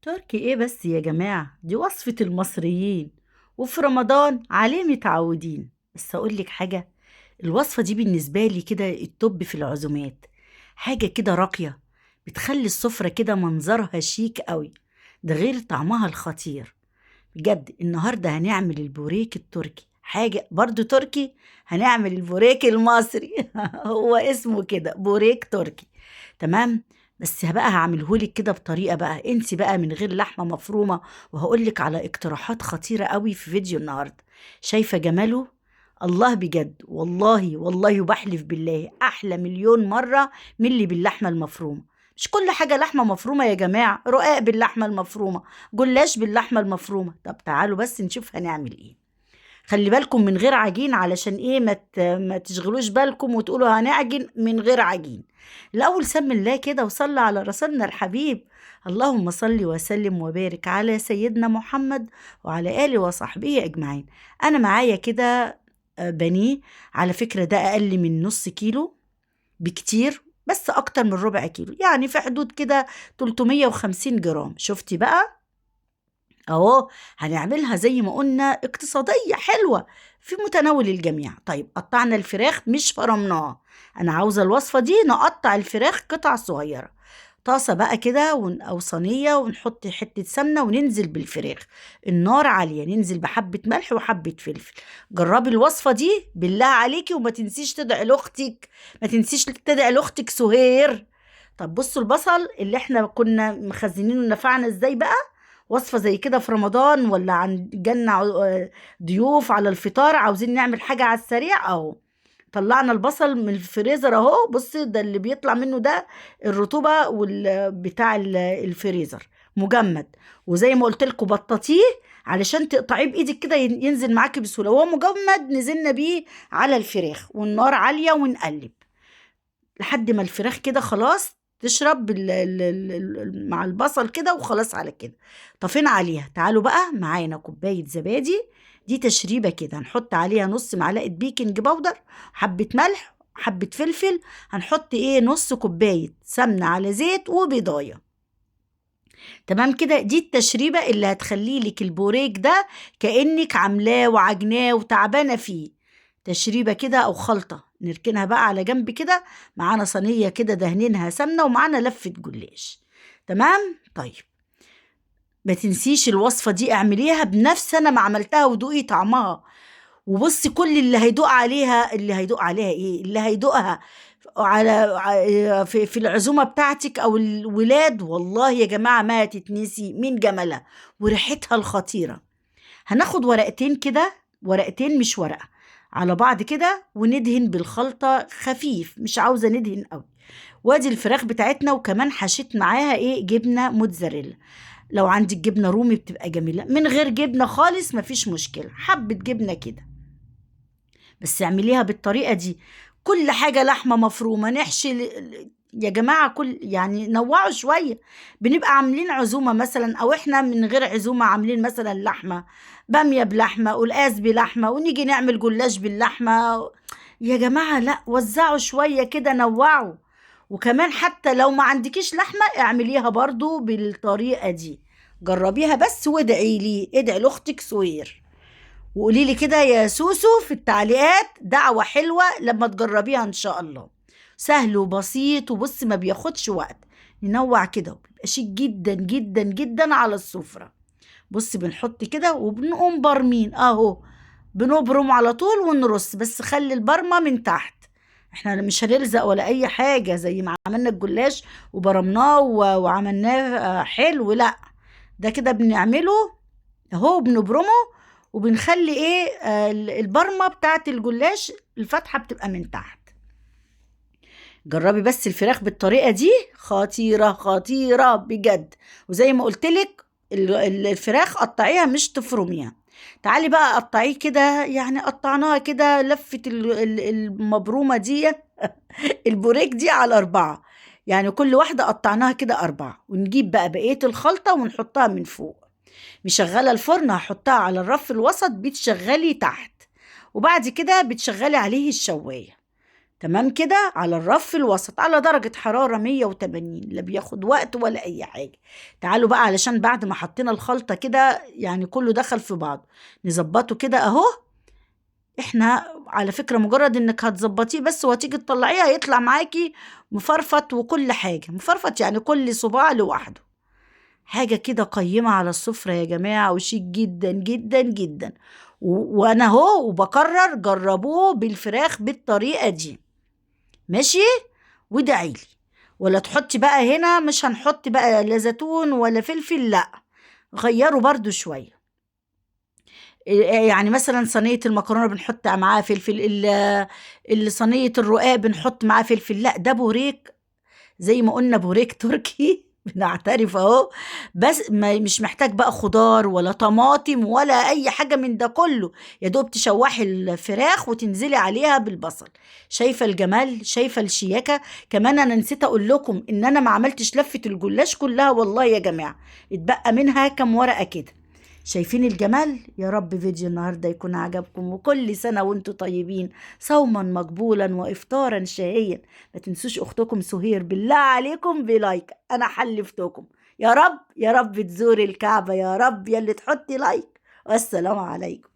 تركي ايه بس يا جماعة؟ دي وصفة المصريين وفي رمضان عليه متعودين. بس اقولك حاجة، الوصفة دي بالنسبة لي كده ال top في العزومات، حاجة كده راقية بتخلي السفرة كده منظرها شيك قوي، ده غير طعمها الخطير بجد. النهاردة هنعمل البوريك التركي، حاجة برضو تركي، هنعمل البوريك المصري هو اسمه كده بوريك تركي، تمام؟ بس بقى هعملهولك كده بطريقة بقى انت بقى من غير لحمة مفرومة، وهقولك على اقتراحات خطيرة قوي في فيديو النهاردة. شايفة جماله؟ الله بجد، والله والله وبحلف بالله أحلى مليون مرة من اللي باللحمة المفرومة. مش كل حاجة لحمة مفرومة يا جماعة، رقاق باللحمة المفرومة، جلاش باللحمة المفرومة. طب تعالوا بس نشوف هنعمل ايه. خلي بالكم من غير عجين، علشان ايه ما تشغلوش بالكم وتقولوا هنعجن من غير عجين. الاول سم الله كده وصلى على رسولنا الحبيب، اللهم صل وسلم وبارك على سيدنا محمد وعلى اله وصحبه اجمعين. انا معايا كده بانيه، على فكرة ده اقل من نص كيلو بكتير، بس اكتر من ربع كيلو، يعني في حدود كده 350 جرام. شفتي بقى اهو، هنعملها زي ما قلنا اقتصادية حلوة في متناول الجميع. طيب قطعنا الفراخ مش فرمناها، انا عاوزة الوصفة دي نقطع الفراخ قطع صغيرة. طاسة بقى كده او صينية، ونحط حتة سمنة وننزل بالفراخ، النار عالية، ننزل بحبة ملح وحبة فلفل. جربي الوصفة دي بالله عليكي، وما تنسيش تدعي لاختك، ما تنسيش تدعي لاختك سهير. طب بصوا البصل اللي احنا كنا مخزنينه نفعنا ازاي بقى. وصفة زي كده في رمضان ولا عند جنة ضيوف على الفطار، عاوزين نعمل حاجة على السريع اهو. طلعنا البصل من الفريزر اهو، بصي ده اللي بيطلع منه ده الرطوبة بتاع الفريزر مجمد، وزي ما قلت لكم بططيه علشان تقطعيه بايدك كده ينزل معاكي بسهولة. وهو مجمد نزلنا بيه على الفراخ والنار عالية، ونقلب لحد ما الفراخ كده خلاص تشرب مع البصل كده، وخلاص على كده طفينا عليها. تعالوا بقى معانا كوباية زبادي، دي تشريبة كده، هنحط عليها نص معلقة baking powder، حبة ملح، حبة فلفل، هنحط ايه نص كوباية سمنة على زيت وبيضاية، تمام كده. دي التشريبة اللي هتخلي لك البوريك ده كأنك عاملاه وعجناه وتعبانة فيه. تشريبة كده او خلطة نركنها بقى على جنب كده. معانا صينية كده دهنينها سمنة، ومعانا لفة جلاش، تمام. طيب ما تنسيش الوصفة دي، اعمليها بنفس انا ما عملتها ودوقي طعمها. وبصي كل اللي هيدوق عليها، اللي هيدوق عليها ايه، اللي هيدوقها على في العزومة بتاعتك او الولاد، والله يا جماعة ما هتتنسي من جمالها وريحتها الخطيرة. هناخد ورقتين كده، ورقتين مش ورقة، على بعض كده، وندهن بالخلطة خفيف، مش عاوزة ندهن قوي. وادي الفراخ بتاعتنا، وكمان حشيت معاها ايه جبنة موتزاريلا. لو عندك جبنة رومي بتبقى جميلة، من غير جبنة خالص مفيش مشكلة، حبة جبنة كده بس اعمليها بالطريقة دي. كل حاجة لحمة مفرومة نحشي يا جماعة، كل يعني نوعوا شوية. بنبقى عاملين عزومة مثلا، او احنا من غير عزومة عاملين مثلا لحمة بامية بلحمة، قلقاس بلحمة، ونيجي نعمل جلاش باللحمة. يا جماعة لا، وزعوا شوية كده، نوعوا. وكمان حتى لو ما عندكيش لحمة اعمليها برضو بالطريقة دي، جربيها بس وادعي لي، ادعي لاختك سهير، وقولي لي كده يا سوسو في التعليقات دعوة حلوة لما تجربيها ان شاء الله. سهل وبسيط، وبص ما بياخدش وقت، ننوع كده وبيبقى شيك جدا جدا جدا على السفرة. بص بنحط كده وبنقوم برمين اهو، بنبرم على طول ونرص، بس خلي البرمة من تحت، احنا مش هنلزق ولا اي حاجة زي ما عملنا الجلاش وبرمناه وعملناه حلو، لا ده كده بنعمله اهو، بنبرمه وبنخلي ايه البرمة بتاعت الجلاش الفتحة بتبقى من تحت. جربي بس الفراخ بالطريقة دي، خطيرة خطيرة بجد. وزي ما قلتلك الفراخ قطعيها مش تفرميها. تعالي بقى قطعيه كده، يعني قطعناها كده لفة المبرومة دي البوريك دي على 4، يعني كل واحدة قطعناها كده 4. ونجيب بقى بقية الخلطة ونحطها من فوق. مشغلة الفرن هحطها على الرف الوسط، بتشغلي تحت، وبعد كده بتشغلي عليه الشواية، تمام كده، على الرف الوسط على درجة حرارة 180، لا بياخد وقت ولا أي حاجة. تعالوا بقى علشان بعد ما حطينا الخلطة كده يعني كله دخل في بعضه، نظبطه كده أهو. احنا على فكرة مجرد انك هتظبطيه بس وهتيجي تطلعيه هيطلع معاكي مفرفط وكل حاجة مفرفط، يعني كل صباع لوحده. حاجة كده قيمة على السفرة يا جماعة، وشيك جدا جدا جدا. وانا اهو وبكرر، جربوه بالفراخ بالطريقة دي، ماشي؟ وادعيلي. ولا تحطي بقى هنا، مش هنحط بقى لا زيتون ولا فلفل، لا غيروا برضو شوية. يعني مثلا صينية المكرونة بنحط معاها فلفل، صينية الرقاق بنحط معاها فلفل، لا ده بوريك زي ما قلنا، بوريك تركي بنعترف اهو، بس مش محتاج بقى خضار ولا طماطم ولا اي حاجة من ده كله، يا دوب تشوحي الفراخ وتنزلي عليها بالبصل. شايفة الجمال؟ شايفة الشياكة؟ كمان انا نسيت اقول لكم ان انا ما عملتش لفة الجلاش كلها والله يا جماعة، اتبقى منها كام ورقة كده. شايفين الجمال؟ يا رب فيديو النهاردة يكون عجبكم، وكل سنة وانتم طيبين، صوما مقبولا وإفطارا شهيا. ما تنسوش أختكم سهير بالله عليكم ب like، أنا حلفتكم يا رب يا رب تزوري الكعبة يا رب، يا اللي تحطي like. والسلام عليكم.